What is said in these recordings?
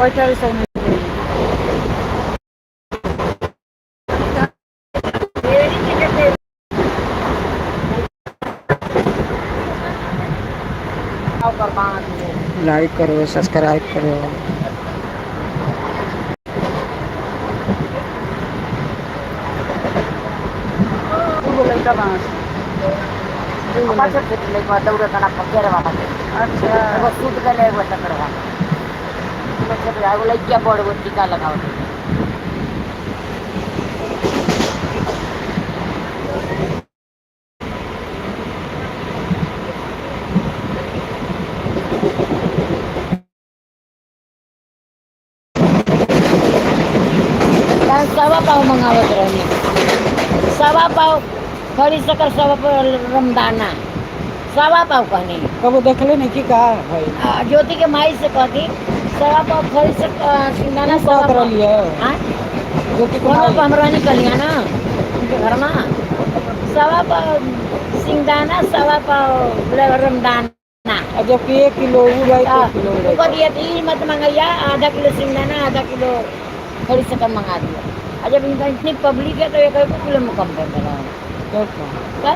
बैठल सही। लाइक करो, सब्सक्राइब करो। दूगो लइका बाड़न। दूगो लइका। दौड़त पकेरवा। अच्छा। एगो सुत गइल, एगो तकड़वा। एगो लइकिया बड़ एगो टीका लगावत। सवा पाव मंगावत रहनी, सवा पाव खड़ी शक्कर, सवा पाव रमदाना, सवा पाव कहनी। कबो देखले नहीं कि का भाई? ज्योति के माई से कहती सवा पाव खड़ी शक्कर, सिंगदाना तू सवा कहत पाव। रहली है? हाँ? ज्योति के कोनो माई। पर हम रहनी कलिया ना उनके घर में, सवा पाव सिंगदाना, सवा पाव रमदाना। और जबकि 1 किलो उ रही तो 1 किलो उ रही। कह दिया ई मत मंगाइया, आधा किलो सिंगदाना, आधा किलो खड़ी शक्कर मंगा दिया। और जब इनका इतनी पब्लिक है तो एक एक किलो में कम कर दे रहा है। तो का?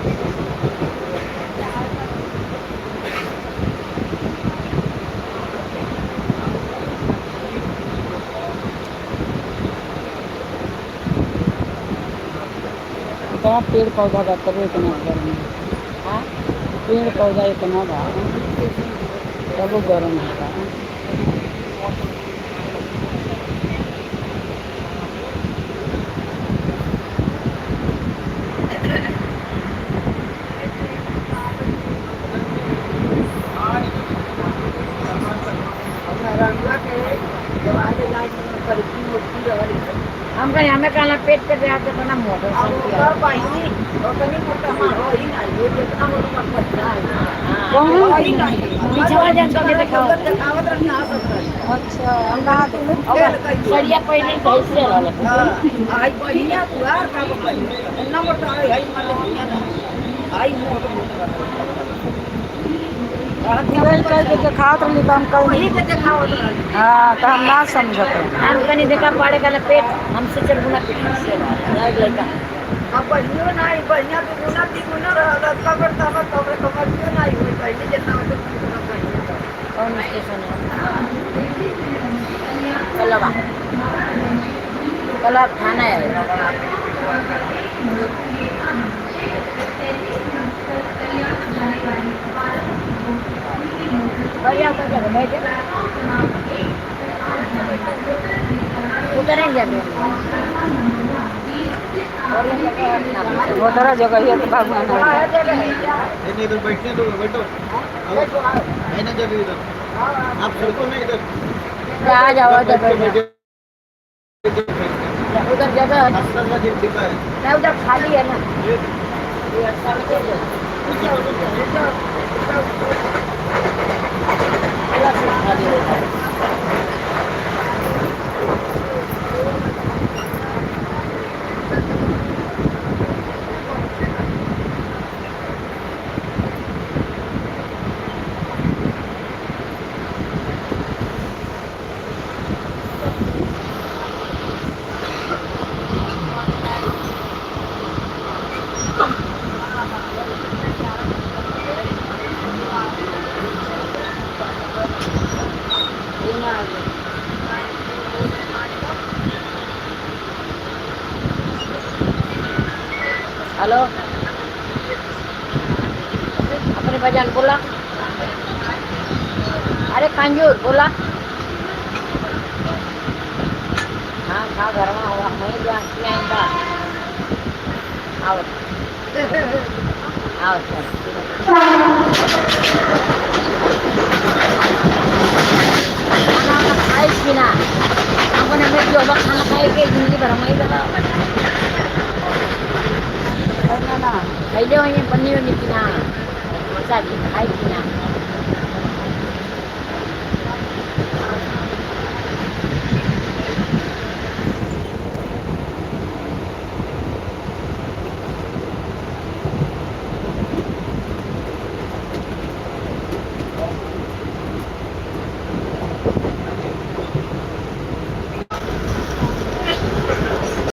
तब इतना पेड़ पौधा बा तबो इतना गर्मी। हाँ? पेड़ पौधा इतना बा तबो गरम होता। हम कहीं हमें कहना पेट पे जाके तो ना मोटर। पीछे जान के देखाओ। अच्छा, हम कहाँ देखे? सरिया पहले कैसे रहले? कल कल के देखात रहली तो हम कल, हाँ, तो हम ना समझत रही। हम कहीं देखा पड़े कहना पेट हमसे चल गुना पेट से रहल लड़का। कौन स्टेशन है? कलवा, कलवा थाना है। बढ़िया कर जगह बैठे उतरेंगे अभी। उधर जगह है तो भगवान है। नहीं, इधर बैठने दो, बैठो। है ना जगह इधर? आप सड़कों में इधर। आ जाओ उधर बैठो। उधर जगह है। असल में जिम दिखा है। ना, उधर खाली है ना। ये सामने जो पूरा सीट खाली होता है। हेलो, अपने भाईजान बोला। अरे कंजूर बोला। हाँ, खा घर में हुआ मैं जो आइंदा। आओ आओ चल। खाना वाना खाए कि ना? हमको ना मैं जो खाना खाए के जिंदगी भर हम ही बताओ। ना ना। खैले वहीं पन्नी वन्नी कि ना? शादी खाए कि ना?